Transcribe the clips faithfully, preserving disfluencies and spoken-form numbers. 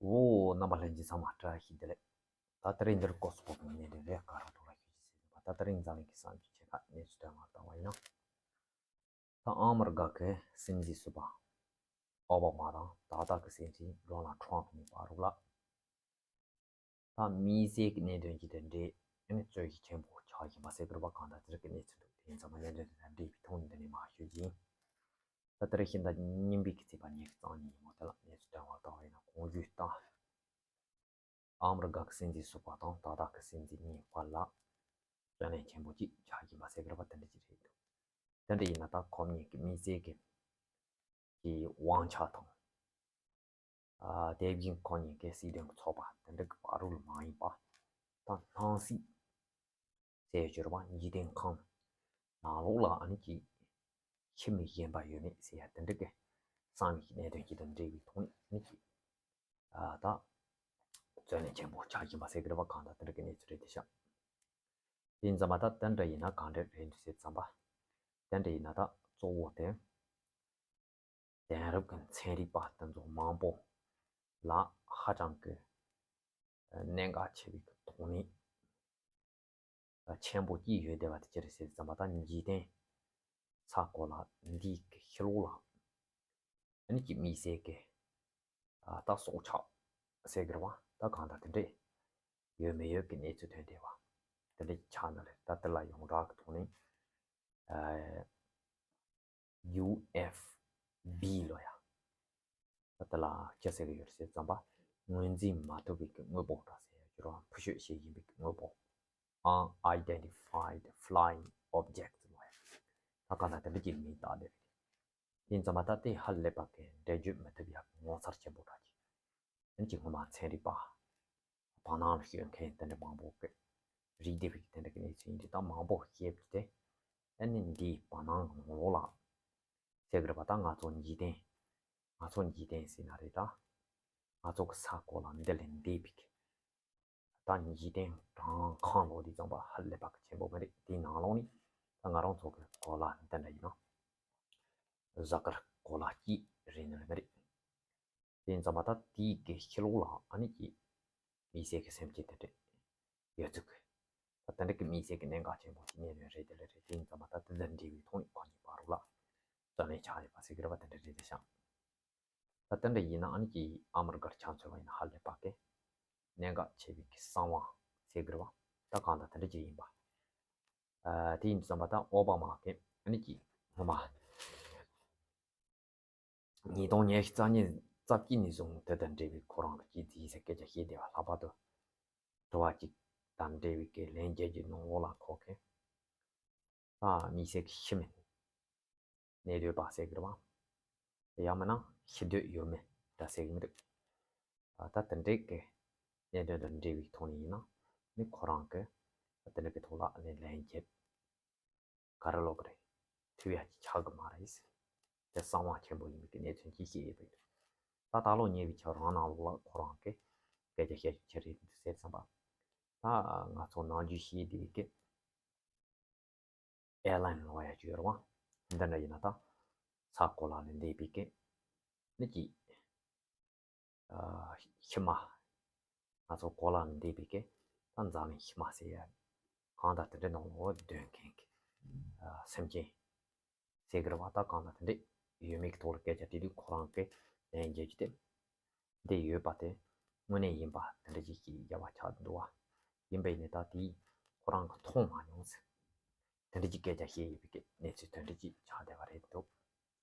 འོ། རྣམ་པ་ལྷན་རྒྱས་ཚང་མ་བཀྲ་ཤིས་བདེ་ལེགས། ད་དེ་རིང་འདིར་སྐོར་སུ་བོ་གང་ནས་འདྲེན་རེད། ག་ར་འགྲོ་ལ་ཤུགས་ཀྱིས་ཟེར་བ། ད་དེ་རིང་འཛམ་གླིང་གི་གསར་འགྱུར་ཆེ་ཁག་གནས་ཚུལ་དོན་ལ་བལྟ་བ་ཡིན་ན། ད་ཨ་མི་རི་ཀ་གི་སྲིད་འཛིན་ཟུར་པ་ཨོ་བྷ་མ་དང་ད་ལྟ་གི་སྲིད་འཛིན་ཌོ་ནལ་ཁྲོམ་གཉིས་བར་ལ། ད་དམིགས་བསལ་གྱི་གནད་དོན་གྱི་དེ་འདྲའི་ཨ་ནི་རྩོད་གཞི་ཆེན་པོ་ཆགས་བཞིན་པ་ཟེར་དགོས་རེད་པ། གང་ལྟར་དེ་རིགས་ཀྱི་གནས་ཚུལ་འདུག་དེ་ཡིན་ཙང་མ་གནད་དོན་དེ་འདྲ་འདྲ་བའི་ཐོག་ནས་འདི་ནས་མར་ཞུ་རྒྱུ་ཡིན། ད་ལྟ་རེ་ཤིང་ད་ཉིན་པའི་གི་ཚེས་པ་ཉི་ཤུ་རྩ་གཉིས་ཡིན་མོད། དེ་ལ་གནས་ཚུལ་དོན་ལ་བལྟ་བ་ཡིན་ན། གོང་ཞུས་ལྟར་ཨ་མི་རི་ཀ་གི་སྲིད་འཛིན་ཟུར་པ་དང་ད་ལྟ་གི་སྲིད་འཛིན་གཉིས་བར་ལ་རྩོད་གླེང་ཆེན་པོ་ཅིག་ཆགས་བཞིན་པ་ཟེར་དགོས་རེད་པ། དེ་འདྲ་ཅིག་རེད་འདུག་དེ་འདྲ་ཡིན་ན་ད་ཁོ་གཉིས་ཀྱི་དམིགས་བསལ་གྱི་གི་དབང་ཆ་དང་། ཨ། དེ་བཞིན་ཁོ་གཉིས་ཀྱི་སྲིད་དོན་གྱི་ཚོགས་པ་དེ་འདྲ་གི་བར་རུ་ལ་མ་ཡིན་པ། ད་སྣང་སྲིད་ཟེར་གྱི་རེད་པ། འཇིག་རྟེན་ཁམས་ནང་ལོགས་ལ་ཨ་ནི་ཅིག་ཁྱིམ་མི་གཞན་པ་ཡོད་མེད་ཟེར་ཡ་དེ་འདྲ་གི་བསམ་ཡས་ཀྱི་གནད་དོན་ཅིག་དང་འབྲེལ་བའི་ཐོག་ནས་ཨ་ནི་ཅིག་ཨ། ད་རྩོད་གླེང་ཆེན་པོ་ཆགས་བཞིན་པ་ཟེར་གྱི་རེད་པ། གང་ལྟར་དེ་འདྲ་གི་གནས་ཚུལ་རེད་དེ་ཤག་དེ་ཡིན་ཙང་མ་ད་དེ་འདྲ་ཡིན་ན་གང་འདྲ་རེད་འདུག་ཟེར་ཙམ་པ། དེ་འདྲ་ཡིན་ན་ད་གཙོ་བོ་དེ་དེང་རབས་ཀྱི་ཚན་རིག་པ་དེ་ཚོ་མང་པོ་ལ་ཧ་ཅང་གི་གནད་འགག་ཆེ་བའི་གི་དོགས་གནད་ཆེན་པོ་སྐྱེས་ཡོད་བསྡད་པ་དེ་ཅི་རེད་ཟེར་ཙམ་པ། ད་འཇིག་རྟེན་ས་གོ་ལ་འདིའི་གི་ཕྱི་ལོགས་ལ་ཨ་ནི་ཅིག་དམིགས་བསལ་གྱི་ཨ། ད་སྲོག་ཆགས་ཟེར་གྱི་རེད་པ། ད་གང་ལྟར་དེ་འདྲས་ཡོད་མི་ཡོད་ཀྱི་གནས་ཚུལ་ཐོན་བསྡད་པ་དེ་འདྲས་ཆགས་ནི་རེད། ད་དེ་ལ་ཡོངས་གྲགས་ཀྱི་ཐོག་ནས་ཨ། ཡུ་ཨེཕ་བི་ལོ་ཡ། ད་དེ་ལ་ཅི་ཟེར་གྱི་ཡོད་ཟེར་ཙམ་པ། ངོས་འཛིན་མ་ཐུབ་པའི་གི་དངོས་པོ་འདྲ་ཟེར་ཡ་ཅིག་རེད་པ། འཕུར་ཤོག་བྱེད་བཞིན་པའི་གི་དངོས་པོ། Unidentified Flying Objects ལོ་ཡ། ད་གང་ལྟར་དེ་འདྲ་ཅིག་མིང་བཏགས་བསྡད་པ་རེད། དེ་ཡིན་ཙང་མ་ད་དེ་ཧ་ལས་པ་གི་འགྲེལ་བརྗོད་མི་ཐུབ་ཡག་གི་ངོ་མཚར་ཆེན་པོ་འདྲ་ཅིག་ཨ་ནི་ཅིག་སྔོན་མ་ཚན་རིག་པ་བར་སྣང་ལ་ཤོད་མཁན་དེ་འདྲ་མང་པོ་གི་རིག་བསྡད་པའི་དེ་འདྲ་གི་གནས་ཚུལ་ཡིན་དུས། ད་མང་པོ་བཤད་པ་དེ་ཨ་ནི་འདིའི་བར་སྣང་གི་ངོ་ལོག་ལ་ཟེར་གི་རེད་པ། ད་ང་ཚོ་འཇིག་རྟེན། ང་ཚོ་འཇིག་རྟེན་ཟེར་ན་རེད། ད་ང་ཚོ་གི་ས་གོ་ལ་འདི་ལས་འདས་པའི་གི་ད་འཇིག་རྟེན་གྲངས་ཁ་ལོ་དེ་ཙམ་པ་ཧ་ལས་པ་གི་ཆེན་པོ་མ་རེད། དེའི་ནང་ལོགས་ནས་ད་ང་རང་ཚོ་གི་གོ་ལ་འདི་འདྲ་ཡིན་ན་གཟའ་སྐར་གོ་ལ་གཅིག་རེད་ནི་མ་རེད། དེ་ཙམ་པ་ད་དེའི་གི་ཕྱི་ལོགས་ལ་ཨ་ནི་ཅིག་དམིགས་བསལ་གི་སེམས་ཅན་དེ་འདྲ་ཡོད་ཚུལ་གི། ད་དེ་འདྲ་གི་དམིགས་བསལ་གི་གནད་འགག་ཆེན་པོ་ཅིག་གནས་ནི་རེད། དེ་ལས་རེད། དེ་ཙམ་པ་ད་དེ་དང་འབྲེལ་བའི་ཐོག་ནས་ཁོ་གཉིས་བར་རུ་ལ་རྩོད་གླེང་ཆགས་ཡོད་པ་ཟེར་གི་རེད་པ། དེ་འདྲ་རེད་དེ་ཤག་ད་དེ་འདྲ་ཡིན་ན་ཨ་ནི་ཅིག་ཨ་མི་རི་ཀར་ཆ་མཚོན་པ་ཡིན་ན་ཧ་ལས་པ་གི་གནད་འགག་ཆེ་བའི་གི་གསང་བ་ཟེར་གི་རེད་པ། ད་གང་ལྟར་དེ་འདྲ་ཅིག་ཡིན་པ། ཨ། དེ་ཡིན་དུས་ཙམ་པ་ད་ཨོ་བྷ་མ་གི་ཨ་ནི་ཅིག་སྔོན་མ་ཉིས་སྟོང་ཉི་ཤུ་རྩ་གཉིས་རྩ་བརྒྱད་ནས་བཟུང་དེ་དང་འབྲེལ་བའི་ཁོ་རང་གི་ཅིག་དེའི་ཟེར་སྐད་ཆ་བཤད་བསྡད་པ། ལྷག་པར་དུ་དྲི་བ་གཅིག་དང་འབྲེལ་བའི་གི་ལན་བརྒྱད་ཀྱི་ནང་ལོགས་ལ་ཁོ་གི་ད་དམིགས་བསལ་གྱི་ཤི་མེད་གནས་སྡོད་པ་ཟེར་གི་རེད་པ། ཡང་མིན་ན་ཤི་འདོད་ཡོད་མེད་འདྲ་ཟེར་གི་མི་འདུག་ད་དེ་འདྲའི་གི་གནད་དོན་དང་འབྲེལ་བའི་ཐོག་ནས་ཡིན་ན་ནི་ཁོ་རང་གི་དེ་འདྲ་གི་ཐོག་ལ་ནི་ལན་བརྒྱད་ག་རེ་ལབ་གི་རེད། ཐུབ་ཡ་ཅིག་ཆགས་གི་མ་རེད་ཟེར། དེ་གསང་བ་ཆེན་པོ་ཡིན་པའི་གི་གནས་ཚུལ་ཅིག་བཤད་ཡོད་པ་ཡིན། ད་ད་ལོ་ཉེ་བའི་ཆར་རང་ནང་ལོགས་ལ་ཁོ་རང་གི་སྐད་ཆ་བཤད་རྒྱུ་ཅི་རེད་ཟེར་ཙམ་པ། ད་ང་ཚོ་ནམ་རྒྱུན་བཤད་བསྡད་ཀི་ཨེར་ལའིན་ལབ་ཡ་ཅིག་ཡོད་རེད་པ། འདི་འདྲ་ཡིན་ན་ད་ས་གོ་ལ་ནས་འདས་པའི་ཀི་ནི་ཅིག་ཨ། ཤི་མ། ང་ཚོ་གོ་ལ་ནས་འདས་པའི་ཀི་ད་འཛམ་གླིང་ཤི་མ་ཟེར་ཡ། གང་ལྟར་དེ་འདྲའི་ནང་ལོགས་སྡོད་མཁན་གི་ཨ། སེམས་ཅན་ཟེར་གི་རེད་པ། ད་གང་ལྟར་དེ་འདྲའི་ཡོད་མེད་ཀྱི་ཐོག་ལ་སྐད་ཆ་དྲིས་དུས་ཁོ་རང་གི་ལན་རྒྱག་རྒྱུ་དེ། འདི་ཡོད་པ་དེ་དངོས་གནས་ཡིན་པ་དེ་འདྲ་ཅིག་ཅིག་རྒྱབ་པ་ཆགས་འདུག་པ། ཡིན་པ་ཡིན་ནའི་ད་དེ་ཁོ་རང་གིས་མཐོང་མ་མྱོང་ཟེར། དེ་འདྲ་ཅིག་སྐད་ཆ་བཤད་ཡོད་པའི་གི་གནས་ཚུལ་དེ་འདྲ་ཅིག་ཆགས་བསྡད་པ་རེད་འདུག་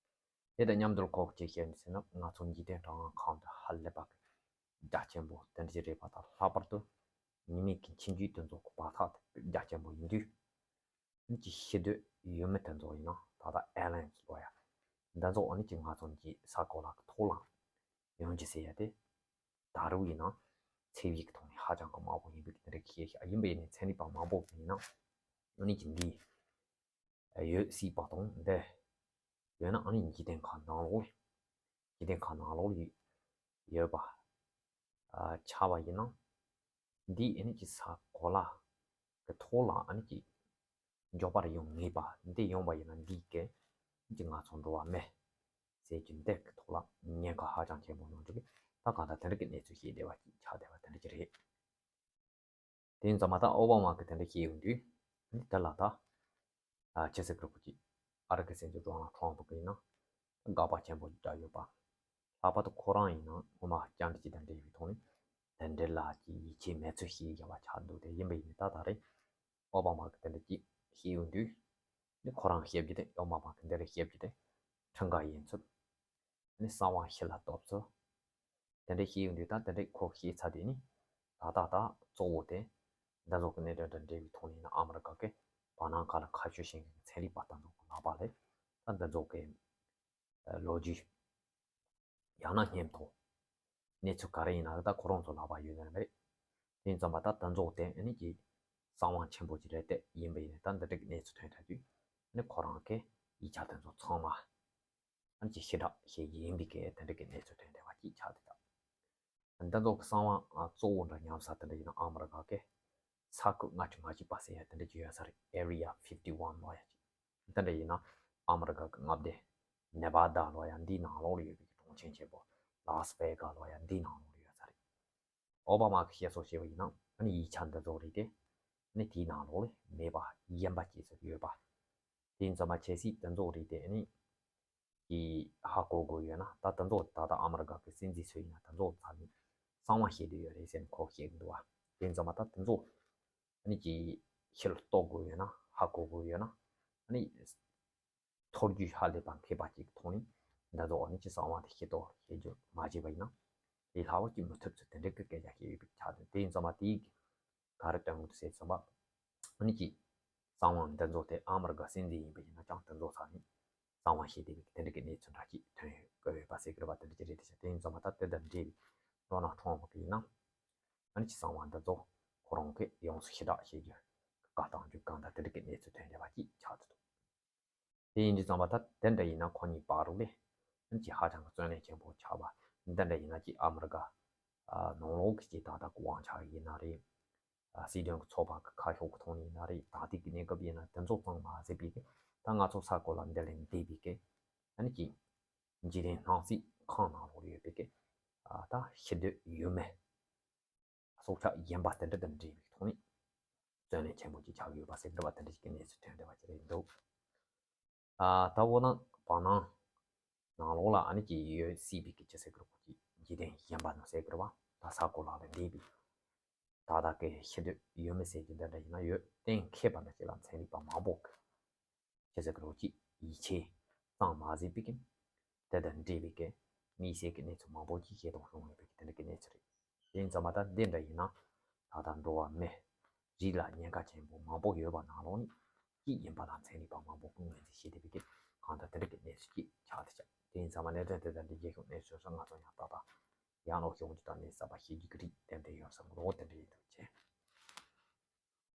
དེ་དང་མཉམ་དུ་ཁོ་གིས་ཅི་བཤད་ནི་ཟེར་ན། ང་ཚོ་འཇིག་རྟེན་གྲངས་ཁམས་དེ་ཧ་ལས་པ་གི་རྒྱ་ཆེན་པོ་དེ་འདྲ་ཅིག་རེད་པ། ད་ལྷག་པར་དུ་ཉི་མའི་གི་འཆིང་རྒྱུད་དེ་ཚོ་གི་བར་ཐག་དེ་རྒྱ་ཆེན་པོ་ཡིན་དུས། ཨ་ནི་ཅིག་ཤི་འདོད་ཡོད་མེད་དེ་ཚོ་ཡིན་ན་ད་ལྟ་ཨེར་ལའིན་ལབ་ཡ་འདི་ཚོ་ཨ་ནི་ཅིག་ང་ཚོ་འདི་ས་གོ་ལ་གི་ཐོག་ལ་ཡོང་རྒྱུ་ཟེར་ཡ་དེ། ད་རུང་ཡིན་ན་ཚན་རིག་གི་ཐོག་ནས་ཧ་ཅང་གི་དམའ་པོ་ཡིན་པའི་གི་དེ་འདྲ་གི་བཤད་ཤག་ཡིན་པ་ཡིན་ནའི་ཚན་རིག་པ་མང་པོ་ཡིན་ན་ཨ་ནི་ཅིག་འདི་ཡོད་སྲིད་པ་དང་འདི་ཡོད་ན་ཨ་ནི་འཇིག་རྟེན་ཁམས་ནང་ལོགས་ལ། འཇིག་རྟེན་ཁམས་ནང་ལོགས་ལ་ཡོད་པ་ཨ་ཆགས་པ་ཡིན་ན། འདི་ཨ་ནི་ཅིག་ས་གོ་ལ་གི་ཐོག་ལ་ཨ་ནི་ཅིག་མགྱོགས་པར་ཡོང་ངེས་པ། འདི་ཡོང་བ་ཡིན་ན་འདི་གི་ཅིག་ང་ཚོ་འགྲོ་བ་མེད་ཟེར་རྒྱུ་འདི་གི་ཐོག་ལ་ཉེན་ཁ་ཧ་ཅང་ཆེན་པོ་ཡོང་རྒྱུ་གི་ ད་གང་ལྟར་དེ་འདྲ་གི་གནས་ཚུལ་ཞིག་བསྡད་པ་ཅིག་ཆགས་བསྡད་པ་དེ་འདྲ་ཅིག་རེད། དེ་ཡིན་ཙང་མ་ད་ཨོ་བྷ་མ་གི་དེ་འདྲ་བཤད་ཡོང་དུས་ནི་དེ་ལ་ད་ཨ་ཁྱེད་ཚོ་གི་རོགས་ཀྱིས་ཨ་རི་གི་སྲིད་འཛིན་ཌོ་ནལ་ཁྲོམ་ཕུ་གི་ཡིན་ན་དགག་པ་ཆེན་པོ་བརྒྱབ་ཡོད་པ། ལྷག་པར་དུ་ཁོ་རང་ཡིན་ན་ངོ་མ་བཅར་འདྲི་ཅིག་དང་འབྲེལ་བའི་ཐོག་ནས་དེ་འདྲའི་ལག་གི་ཡིད་ཆེས་མེད་ཚུལ་ཞིག་བཞག་པ་ཆགས་འདུག་དེ་ཡིན་པ་ཡིན་ན་ད་ད་རེས་ཨོ་བྷ་མ་གི་དེ་འདྲ་ཅིག་བཤད་ཡོང་དུས་ནི་ཁོ་རང་བཤད་རྒྱུ་དེ་ཨོ་བྷ་མ་གི་འདི་རེད་བཤད་རྒྱུ་དེ་ཁྲིམས་འགལ་ཡིན་ཚུལ། ནི་གསང་བ་ཕྱི་ལ་གཏོར་ཚུལ། དེ་འདྲའི་བཤད་ཡོང་དུས་ད་དེ་འདྲའི་ཁོ་བཤད་ཚར་དུས་ནི་ད་ད་ད་གཙོ་བོ་དེ་འདི་ཚོ་གི་གནད་དོན་དང་འབྲེལ་བའི་ཐོག་ནས་ཡིན་ན་ཨ་མི་རི་ཀ་གི་བར་སྣང་ཁག་ལ་ཁ་ཤོད་བྱེད་མཁན་གྱི་ཚན་རིག་པ་དེ་ཚོ་གི་ལག་པ་ལས་ད་འདི་ཚོ་གི་ལོ་རྒྱུས་ཡང་ན་སྙན་ཐོ་གནས་ཚུལ་ག་རེ་ཡིན་ན་ད་ཁོ་རང་ཚོ་ལག་པ་ཡོད་ནི་མ་རེད། དེ་ཡིན་ཙང་མ་ད་དེ་ཚོ་དེ་ཨ་ནི་གི་གསང་བ་ཆེན་པོ་ཅིག་རེད་དེ་ཡིན་པ་ཡིན་ན་ད་འདི་འདྲ་གི་གནས་ཚུལ་ཐོན་ཐལ་དུས་ཨ་ནི་ཁོ་རང་གི་ཡིག་ཆ་དེ་ཚོ་ཚང་མ། ཨ་ནི་ཅིག་ཕྱི་བསྒྲགས་བྱེད་ཀྱི་ཡིན་པའི་སྐད་དེ་འདྲ་གི་གནས་ཚུལ་ཐོན་བསྡད་པ་ཅིག་ཆགས་བསྡད་ཀྱང་། འདི་ཚོ་གི་གསང་བ་གཙོ་བོ་འདྲ་ཉམས་ས་དེ་འདྲ་ཡིན་ན་ཨ་མི་རི་ཀ་གི་ས་ཁུལ་ལྔ་བཅུ་ང་གཅིག་པ་ཟེར་ཡ་དེ་འདྲ་ཅིག་ཡོད་ས་རེད། Area fifty one ལབ་ཡ་ཅིག་དེ་འདྲ་ཡིན་ན་ཨ་མི་རི་ཀ་གི་མངའ་སྡེ་ནེ་བྷ་ཌ་ལབ་ཡ་འདིའི་ནང་ལོགས་ལ་ཡོད་པའི་གྲོང་ཁྱེར་ཆེན་པོ་ལཱ་སི་ཝེ་གྷ་ལབ་ཡ་འདིའི་ནང་ལོགས་ལ་ཡོད་ས་རེད། ཨོ་བྷ་མ་གི་བཤད་སྲོལ་བྱས་པ་ཡིན་ན་ཨ་ནི་ཡིག་ཆ་འདི་ཚོ་རིགས་དེ་ཨ་ནི་དེའི་ནང་ལོགས་ལ་མེད་པ་གཞན་པ་སྐྱེས་ཚུལ་ཡོད་པ། དེ་ཡིན་ཙང་མ་ཁྱེད་ཚོས་འདི་ཚོ་རིགས་དེ་ཨ་ནི་གི་ཧ་གོ་དགོས་ཡོད་ན་ད་འདི་ཚོ་ད་ལྟ་ཨ་མི་རི་ཀ་གི་སྲིད་འཛིན་ཚོས་ཡིན་ན་འདི་ཚོ་ཚང་མས་གསང་བ་བཤད་བསྡད་ཡོད་རེད་ཟེར་ནས་ཁོ་བཤད་གི་འདུག་བ། དེ་ཡིན་ཙང་མ་ད་འདི་ཚོ་ཨ་ནི་གི་ཤེས་རྟོགས་དགོས་ཡོད་ན་ཧ་གོ་དགོས་ཡོད་ན་ཨ་ནི་ཐོ་རྒྱུས་ཧ་ལས་པ་མཁས་པ་ཅིག་ཐོག་ནས་འདི་ཚོ་ཨ་ནི་ཅི་གསང་བ་དེ་ཤེས་རྟོགས་བྱེད་རྒྱུ་མ་བྱས་པ་ཡིན་ན་དེ་ལྷག་པ་ཅིག་མི་ཐུབ་ཚུལ་དེ་འདྲའི་གི་སྐད་ཆ་བཤད་ཡོད་པའི་ཆ་དེ། དེ་ཡིན་ཙང་མ་དེའི་ག་རེ་སྟོན་གི་འདུག་ཟེར་ཙམ་པ། ཨ་ནི་ཅིག་གསང་བ་འདི་ཚོ་དེ་ཨ་མི་རི་ཀ་སྲིད་འཛིན་ཡིན་པ་ཡིན་ན་ཀྱང་དེ་ཚོ་ཚང་མས་གསང་བ་བཤད་བསྡད་པའི་དེ་འདྲ་གི་གནས་ཚུལ་འདྲ་ཅིག་ཐོན་ཡོད་ཀྱི་ཡོད་པ་ཟེར་གི་རེད་པ། དེ་འདྲ་ཅིག་རེད་དེ་ཆ། དེ་ཡིན་ཙང་མ་ད་དེ་དང་འབྲེལ་བའི་ཌོ་ནལ་ཁྲོམ་ཕུ་གི་ཡིན་ན་ཨ་ནི་ཅིག་གསང་བ་འདི་ཚོ་ཁོ་རང་གིས་ཡོངས་སུ་ཕྱི་བསྒྲགས་བྱེད་རྒྱུ་བཀའ་བཏང་རྒྱུ་གང་དང་དེ་འདྲ་གི་གནས་ཚུལ་ཐོན་བསྡད་པ་ཅིག་ཆགས་ཀྱི་འདུག་དེ་ཡིན་དུས་ཙམ་པ་ད་དེ་འདྲ་ཡིན་ན་ཁོ་གཉིས་བར་དུ་ལས་ཨ་ནི་ཅིག་ཧ་ཅང་གི་བརྩོན་ལེན་ཆེན་པོ་ཆགས་པ་འདི་འདྲ་ཡིན་ན་ཅིག་ཨ་མི་རི་ཀ་ནང་ལོགས་ཀྱི་ཅིག་ད་ལྟ་གི་དབང་ཆ་ཡིན་ན་རེད། སྲིད་དོན་གྱི་ཚོགས་པ་གི་ཁ་ཕྱོགས་ཀྱི་ཐོག་ནས་ཡིན་ན་རེད། ད་ལྟའི་གི་གནས་སྐབས་ཡིན་ན་དེ་ཚོ་ཚང་མ་ཟད་པའི་གི་ད་ང་ཚོ་ས་གོ་ལ་འདི་ལས་འདས་པའི་གི་ཨ་ནི་གི་འཇིག་རྟེན་སྣང་སྲིད་ཁང་ནང་ལོགས་ཡོད་པའི་གི་ད་ཤི་འདོད་ཡོད་མེད་སྲོག་ཆགས་གཞན་པ་དེ་འདྲ་དང་འབྲེལ་བའི་ཐོག་ནས་བརྩོན་ལེན་ཆེན་པོ་ཅིག་ཆགས་ཡོད་པ་ཟེར་གི་རེད་པ། དེ་འདྲ་ཞིག་གི་གནས་ཚུལ་ཐོན་བསྡད་པ་ཅིག་རེད་འདུག་ཨ་ད་འོ་ན་བར་སྣང་ནང་ལོགས་ལ་ཨ་ནི་ཅིག་ཡོད་སྲིད་པའི་གི་ཅི་ཟེར་གི་རེད་གོ་ཅིག་འཇིག་རྟེན་གཞན་པ་ནང་ཟེར་གི་རེད་པ། ད་ས་གོ་ལ་ལ་འདས་པའི་ད་ལྟ་གི་ཤི་འདོད་ཡོད་མེད་ཟེར་གྱི་འདི་འདྲ་ཡིན་ན་ཡོད་གཏན་འཁེལ་བ་འདྲ་ཅིག་ལ་ཚན་རིག་པ་མང་པོ་གི་ཁྱེད་ཚོ་གི་རོགས་ཀྱིས་ཡིད་ཆེས་གཙང་མ་བཟོས་པའི་གི་དེ་དང་འབྲེལ་བའི་གི་དམིགས་བསལ་གྱི་གནས་ཚུལ་མང་པོ་ཅིག་ཤེས་རྟོགས་བྱུང་ཡོད་པའི་གི་དེ་འདྲ་གི་གནས་ཚུལ་རེད། དེ་ཡིན་ཙང་མ་ད་འདི་འདྲ་ཡིན་ན་ད་ལྟ་འགྲོ་བ་མི་རིགས་ལ་ཉེན་ཁ་ཆེན་པོ་མང་པོ་ཡོད་པ་ནང་ལོགས་ནས་གཅིག་ཡིན་པ་དང་ཚན་རིག་པ་མང་པོ་གི་ངོས་འཛིན་བྱེད་བསྡད་པའི་གི་གང་ལྟར་དེ་འདྲ་གི་གནས་ཚུལ་ཅིག་ཆགས་བསྡད་ཆགས། དེ་ཡིན་ཙང་མ་གནད་དོན་དེ་དང་འབྲེལ་རྒྱལ་ཁབ་གནས་ཚུལ་སོགས་ང་ཚོ་ཡང་ཏག་ཏག་ཡང་ལོག་ཤོག་འཇུ་དང་ནས་གསར་པ་ཤེས་རྒྱུ་གི་རིགས་ཏན་ཏན་ཡོད་བསམ་གི་རོགས་དེ་འདྲ་ཡིན་འདུག་ཅེས།